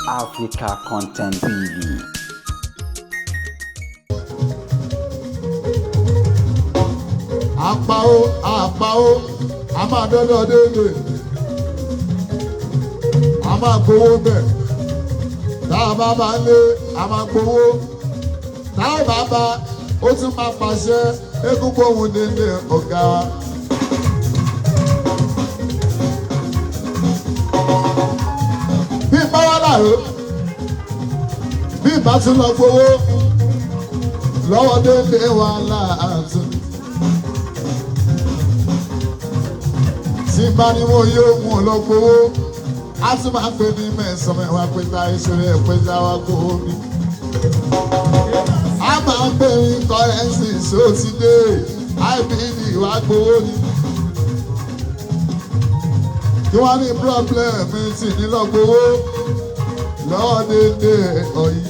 Africa Content TV. Àpáwó àpáwó, a máa dọ́dọ̀ déédé, a máa gbowó bẹ̀. Tá a bá bá lé, a máa gbowó. Tá a bá bá, ó tún máa pàṣẹ eégún gbóhùn déédé ọ̀gá wa. Bí bá wà láàrú, bí bá tún lọ gbowó lọ́wọ́ déédé wa láàtún. Tí bá ní mo yóò mú un lọ gbowó, á tún máa pè ní mẹ́sàn-án mẹ́wàá pé ta ìṣòro ẹ̀ pé ta wá gbowó mi. A máa ń pè ní kọ́rẹ́nsì ṣó ti dé IPD wá gbowó ni. Kí wọ́n ní pírọ́blẹ̀mù tí ní lọ gbowó lọ́wọ́ dédé ọ̀yí.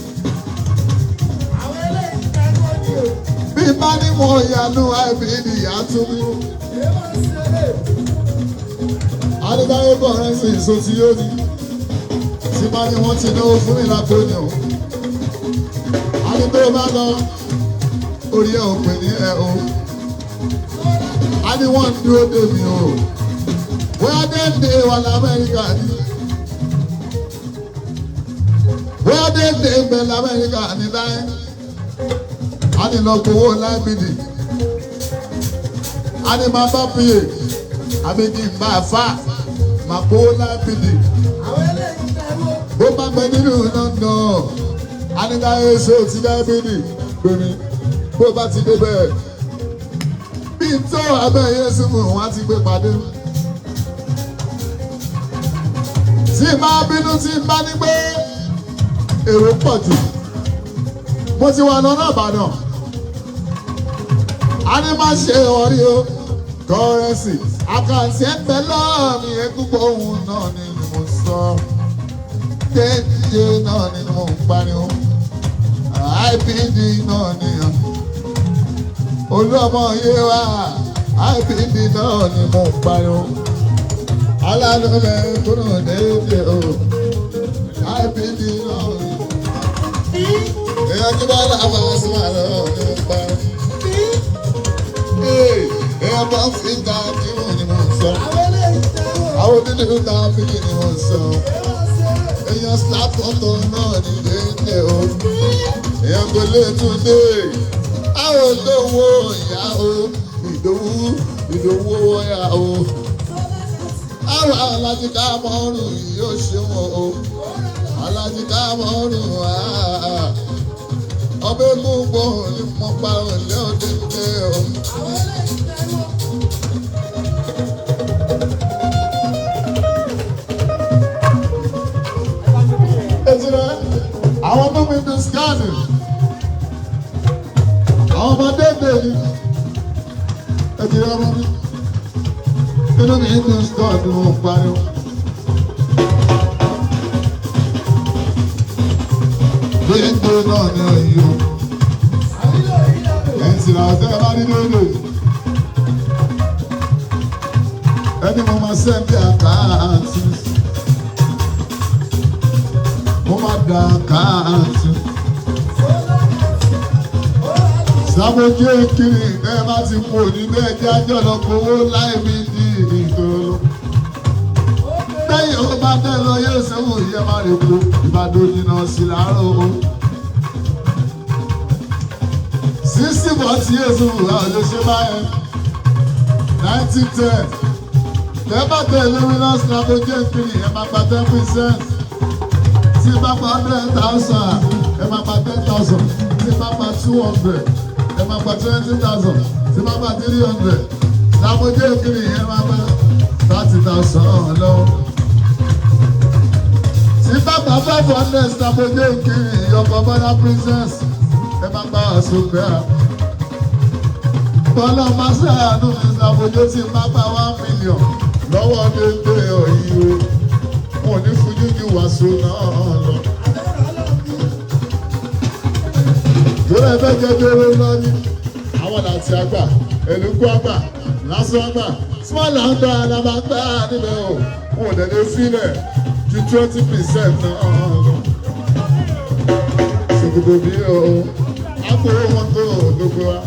Bí bá ní mo yanu IPD á tún mí. Adédáyé kọ̀ọ̀rẹ́ sí ìṣó tí yóò ní. Tí bá ní wọ́n ti náwó fún mi lápò ní o. Adé tó bá lọ, orí ẹ̀ ò pè ní ẹ̀ o. A ní wọ́n ń dúró dè mí o. Bóyá déédéé wà l'Amẹ́ríkà ní. Bóyá déédéé ń bẹ l'Amẹ́ríkà ní láyé. A ní lọ gbowó láìpìdì. A ní máa bá pè àbí kí n bá a fa máa kó lápìdì. Bó bá bẹ nínú London, Anídáyé ṣó ti lápìdì gbèmí bó bá ti débẹ̀. Bí n tó abẹ́ Yéésù mú wọn á ti gbé pàdé. Tí máa bínú tí n bá ní pé èrò pọ̀ jù. Mo ti wà lọ́nà Ìbàdàn. A ní má ṣe ọrí o, kọ́rẹ́nsì àkàǹtì ẹgbẹ́ lọ́ọ̀mì ẹgbẹ́ ohun náà ni mo sọ, déédéé náà ni mo ń pariwo, IPD náà ni olúọmọ yé wa, IPD náà ni mo ń pariwo, alálùlẹ̀ kúrò déédéé o, IPD náà ni èèyàn tí bá lábàá sí màá lọ́ọ̀ ni mo ń pariwo. Èèyàn bá fi ta kí wọ́n ni mo ń sọ. Àwọn onílù ta fi kí ni mo ń sọ. Èèyàn slap ọ̀tọ̀ náà ní déédé o. Èèyàn kò lè tún dé. Àwọn olówó ìyá o. Ìdòwú ìdòwú owó ìyá o. Àwọn alájíká mọ́rùn yóò ṣe wọ́n o. Alájíká mọ́rùn áá. Ọbẹ̀ gbogbo ní mo pa òlé òde dé o. Ejire, àwọn tó mi dùn skáàdì, àwọn ọmọdé dè ní. Ejire ọmọ mi, inú mi dùn skáàdì mo pariwo. Déédé náà ni òyìn o. Ẹ̀sìn àwọn ọ̀sẹ̀ bá ní déédé. Ẹni mo máa sẹ́ndí àkáàtì. Mo máa dà àkáàtì. Sàmójú kiri ẹ bá ti kú òní bẹ́ẹ̀ jẹ́ ajọ́ lọ kówó láì mi ní ìgboro. Lẹ́yìn ó bá tẹ́ lọ yóò sẹ́wọ̀n ìyẹn máa rè kú Ìbàdàn jìnnà sí làárọ̀ o. 60 40 years old àwọn ló ṣe báyẹn. 1910. Tẹ́ bá tẹ̀lé Winners Sàmójú kiri ẹ máa gba 10%. Tí bá gba 100,000, ẹ máa gba 10,000. Tí bá gba 200, ẹ máa gba 20,000. Tí bá gba 300, Sàmójú kiri ẹ máa gba 30,000 lọ. Tí bá gba 500, Sàmójú kiri ọkọ̀ Bọ́lá Princess, ẹ máa gba àsopẹ́ à. Bọ́lá máa ṣàánú mi Sàmójú tí bá gba 1 million lọ́wọ́ dédé òyìnbó. Wọn ò ní fojú ju wàásù náà lọ. Torí ẹ fẹ́ jẹ́ dóró lọ́ní. Àwọn àti àgbà, èlùkù àgbà, lásán àgbà, small and dry la máa gbà níbẹ̀ o. Wọn ò dẹ̀ lè filẹ̀ ju 20% náà lọ. Ṣòkòtò bí o, àpò mọ́tò gbogbo wa.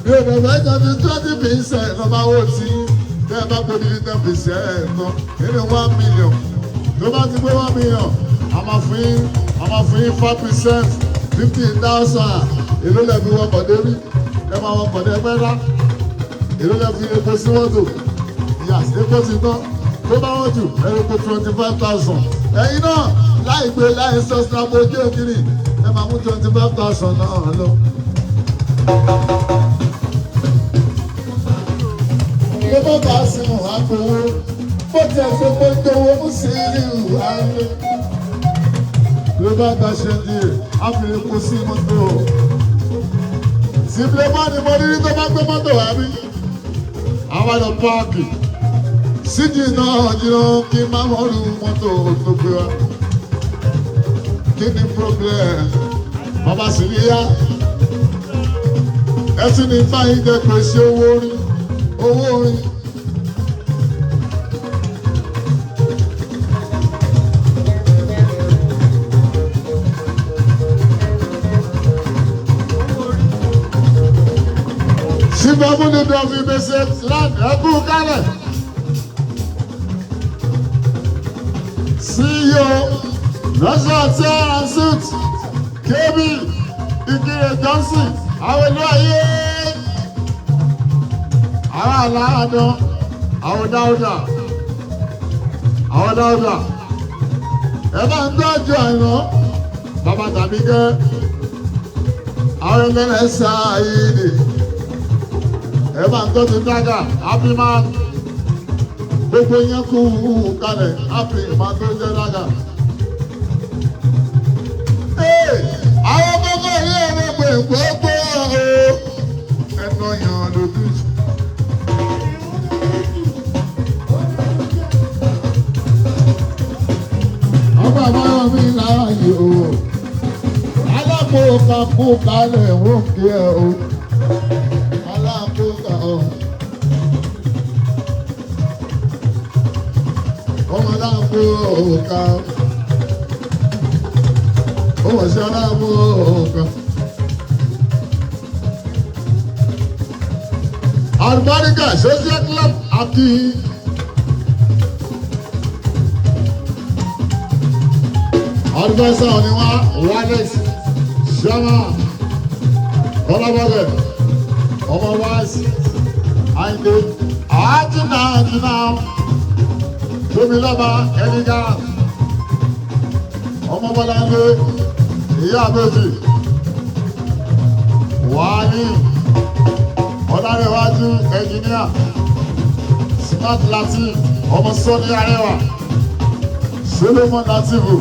Bí o bẹ̀ fẹ́ jọ ti 20% lọ́ba owó tí tẹ́ ẹ bá kó ní 10% tán nínú 1 million. Tó bá ti pé 1 million, a máa fún yín, a máa fún yín 4%, 50,000. Èló lẹ fi wọkọ̀ débí? Ẹ máa wọkọ̀ dé ẹgbẹ́ rá. Èló lẹ fi epo sí mọ́tò? Yas, epo ti tán. Tó bá wọ́n jù, ẹ epo 25,000. Ẹ̀yin náà láì gbé láì sọ sinapò ojú òkiri, ẹ máa mú 25,000 náà lọ. Ló bá bá a sinú àpòwó, bó tiẹ̀ ṣe pé gbowó mú sí ìlú àárẹ̀. Ló bá gba ṣe di àfihàn epo sí mọ́tò. Sípìlẹ̀ bá ní mo rírí tó bá gbé mọ́tò wá bí. Àwọn lọ páàkì. Síjì náà jìnnà kí n má mọ́rù mọ́tò tó gbé wa. Kí ni problem? Bàbá sì ní yá. Ẹ tún ní báyìí jẹ́ pèsè owó orí. Owó orí. Síbẹ̀ múlùdọ̀ fi gbèsè láti ẹkú kálẹ̀. CEO National Tear and Suit KB Ìkirè Johnson àwọn ìlú ayé. Àwọn aláàdán, àwọn dáúdà, àwọn dáúdà. Ẹ bá ń tọ́jú àìná, bàbá tàbí kẹ́. Àwọn ẹgbẹ́ sáà yìí nì. Ẹ bá ń tọ́jú dága, happy man. Gbogbo yẹn kú kalẹ̀, happy man tó jẹ́ dága. Àwọn gbogbo ilé ẹ̀rọ pé gbogbo o. Ẹnu yàn lójú. Ọba àbáyọ mi láàyè o. Alápò kan kú kalẹ̀ wọ́n kí ẹ o. Alápò kan o. Ọmọ alápò kan. Ọmọ sí alápò kan. Àlùbáríkà Social Club àti Advisor Oníwá Wireless Ṣẹ́mà Kọ́lábọ́gẹ̀ Ọmọ Wáṣí Àyìndé Àjìnà Àjìnà Tóbilọ́ba Ẹnìgá Ọmọ Bọ́láńdé Ìyá Àbèjì Wàhálì Ọ̀làrẹ̀wájú Ẹnjìníà Smart Latif Ọmọ Sọ́ni Arẹwà Solomon Latifu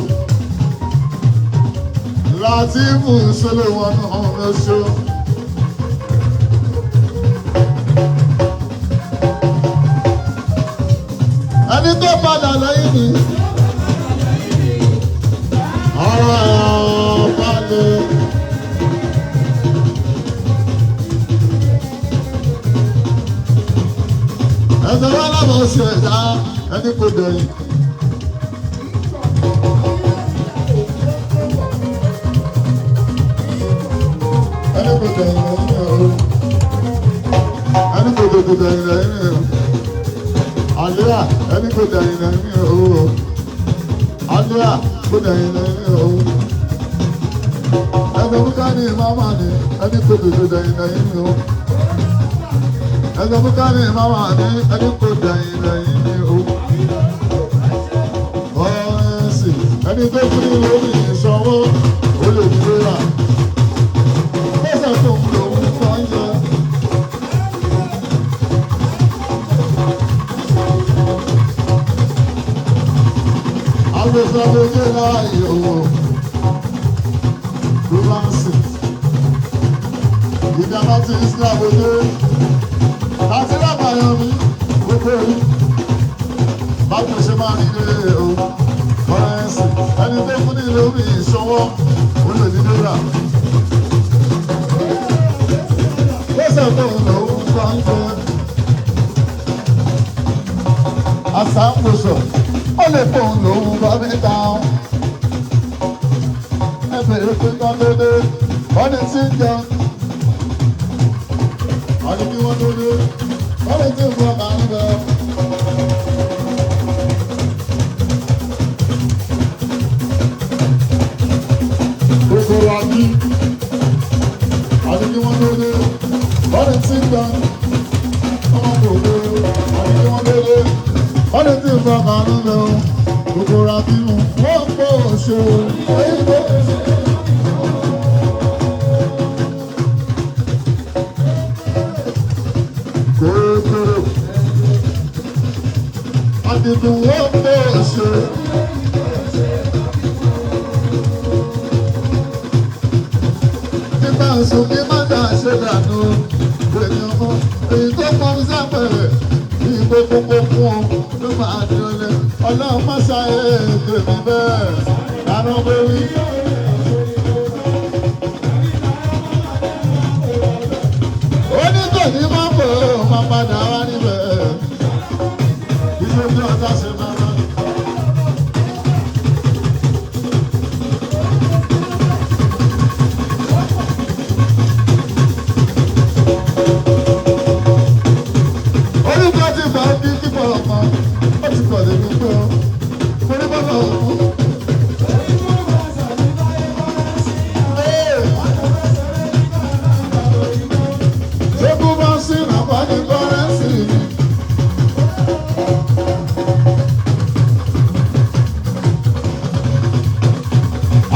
Latifu Solomon ọmọ ṣo. Ẹni tó padà lẹ́yìn mi. Ọ̀rọ̀ balẹ̀. Ẹsẹ̀ wọn lábọ̀ ṣe ẹ̀dá ẹni kò dẹ̀yìn. Ẹni kò dẹ̀yìn lẹ́yìn o. Ẹni kò dẹ̀yìn lẹ́yìn o. Àlíyà ẹni kò dẹ̀yìn lẹ́yìn o. Àlíyà kò dẹ̀yìn lẹ́yìn o. Ẹsẹ̀ fúnká ní màmá ni ẹni kò dẹ̀yìn lẹ́yìn o. Ẹsẹ̀ fúnká ní màmá ni ẹni kò dẹ̀yìn lẹ́yìn o. Ọ̀rẹ́sì ẹni tó fún ní lórí ìṣọwọ́ ó lè dúró rà. Lọ́sẹ̀ tó ń lò ń fọ́ ń jẹ. Agbèsàgbèjì láàyè òwò Rúbánsì. Ìjàmbá ti Islam ojú. Láti lábàáyọ mi, gbogbo orí. Báwo ṣe máa rí ilé o? Ọ̀rẹ́sì, ẹni tó fún ní lórí ìṣọwọ́, ó lè ní dọ́là. Lọ́sẹ̀ tó ń lò ó ń fọ́ ń jẹ. Àṣà ń wòsàn, ó lè fóun lòun bá mi dáhùn. bèrè pé kán tó dé. Wọ́n ní tí ń jẹun. Wọ́n ní kí wọ́n tó dé. Wọ́n ní tí ń fọ́ ọkà níbẹ̀. Gbogbo wa bí. Wọ́n ní kí wọ́n tó dé. Wọ́n ní tí ń jẹun. Ọmọ gbogbo. Wọ́n ní kí wọ́n tó dé. Wọ́n ní tí ń fọ́ ọkà níbẹ̀. Gbogbo ra bí wọ́n pọ̀ ṣe. Kòkòrò. Àdìdùn wọ́n pọ̀ ṣe. Nígbà sókè má dà ṣe dànù. Ènìyàn mọ èyí tó pọn sápẹ̀rẹ̀. Ìgbó kókó fún ọ ló máa dúró. Ọlọ́run má ṣàyè tèmi bẹ́ẹ̀. Dáná borí. Onítòní máa ń bọ̀ ó máa padà wá níbẹ̀. Iṣẹ́ tí ọ̀tá ṣe máa lọ. Orúkọ ti fà á bí kíkọ́ ọmọ, ó ti pọ̀ débi pé ó. Mo ní bọ́lá òkú. Ṣé kú bá sí nàbá ní kọ́rẹ́nsì ni?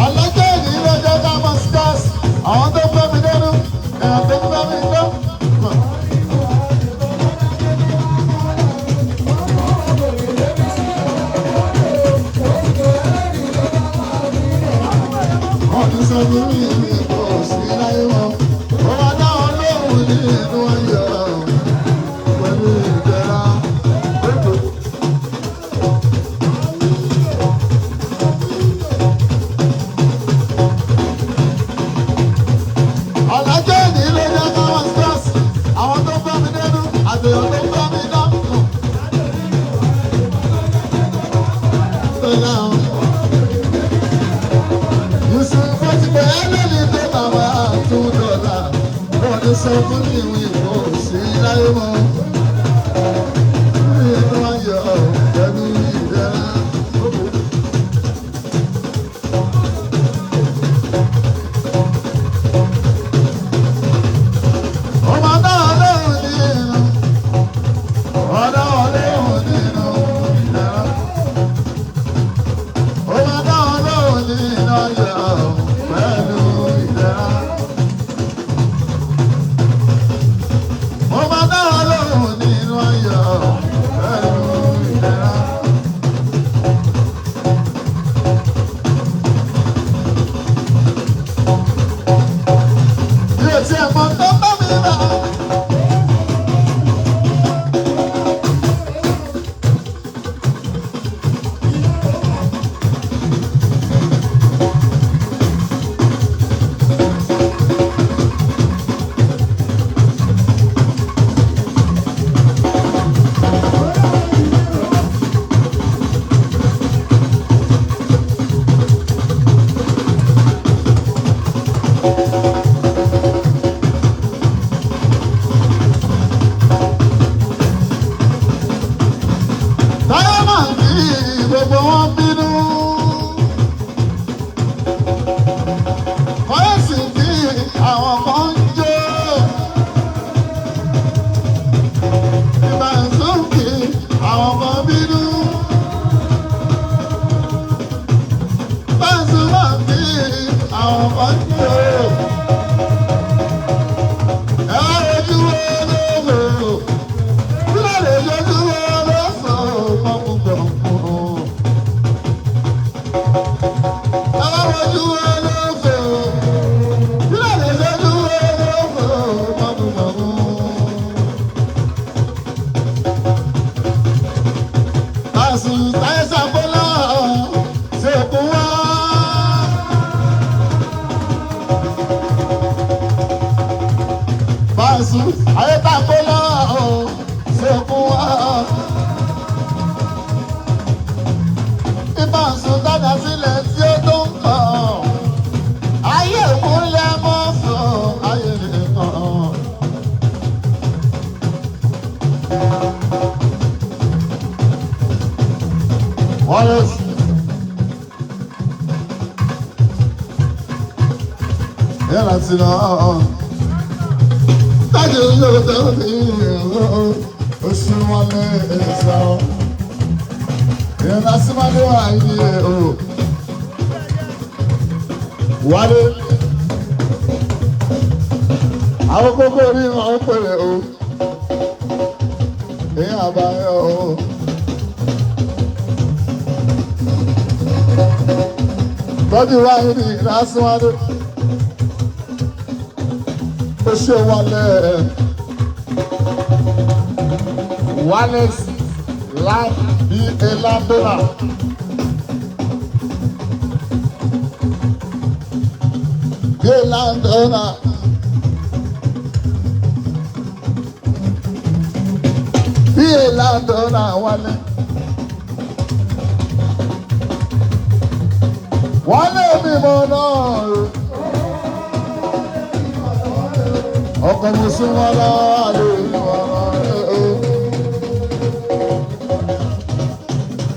Alájọ́ ìní lọ́jọ́ ká mọ̀ stars, àwọn tó fẹ́ mi dẹ́nu, ẹ̀yàn tó fẹ́ mi dán. Wọ́n ti sọ fún mi mi kò sí láyé wọn. Ó máa dá wọn lóhùn ní inú ayọ̀ pẹ̀lú ìdẹ̀ra. Ọ̀làjọ́ ìní ló jẹ́ káwọn stars, àwọn tó fẹ́ mi dẹ́nu, àtẹ̀yàn tó fẹ́ mi dáhùn. Tó dáhùn. Yusuf ti pẹ́ lórí tó bàbá tún dọ̀là. Wọ́n ti sọ fún mi ìwé kò sí láyé mọ́. Inú ayọ̀ pẹ̀lú ìdẹ̀ra. Ọmọ náà lóhùn nínú. Ọmọ náà lóhùn nínú ìdẹ̀ra. Ọmọ náà lóhùn nínú ayọ̀ pẹ̀lú ìdẹ̀ra. Ọmọ náà lóhùn nínú ayọ̀ pẹ̀lú ìdẹ̀ra. Mi ò tiẹ̀ mọ̀ tó bá mi bá. Táyé máa ń bí gbogbo wọn bínú. Kọ́yọ̀sì bí àwọn kan ń jó. Ìbànújẹ́ bí àwọn kan bínú. Báńsù máa ń bí àwọn kan ń jó. Ẹ wá rojú wo lóko. Lọ́lẹ̀ lójú wo lọ́sàn-án gbọ̀ngbọ̀ngbọ̀n. Ẹ wá rojú wo lóko. Lọ́lẹ̀ lójú wo lọ́sàn-án gbọ̀ngbọ̀ngbọ̀n. Àsùn táyé sàbọ́lá ṣe kú wá. Bàṣù ayé tàbọ́lá ṣe kú wá. Ìbàṣù dáadáa sílẹ̀ tí ó tó ń bọ̀. Wallace. Yàrá ti lọ. Tájú yóò tó fi oṣù wọlé ẹ̀sọ́. Yàrá sí máa dé wà ní o. Wálé. Àwọn kókó orí wọn ń pèrè o. Èèyàn àbáyọ o. Tọ́jú wáyé ní ìlàsíwájú. Ó ṣe wọlé. Wálé láì bí Elandona. Bí Elandona. Bí Elandona wálé. Wálé mi mọ̀ náà. Ọkọ̀ mi sún wọn lọ́wọ́ àlè mi mọ̀ náà.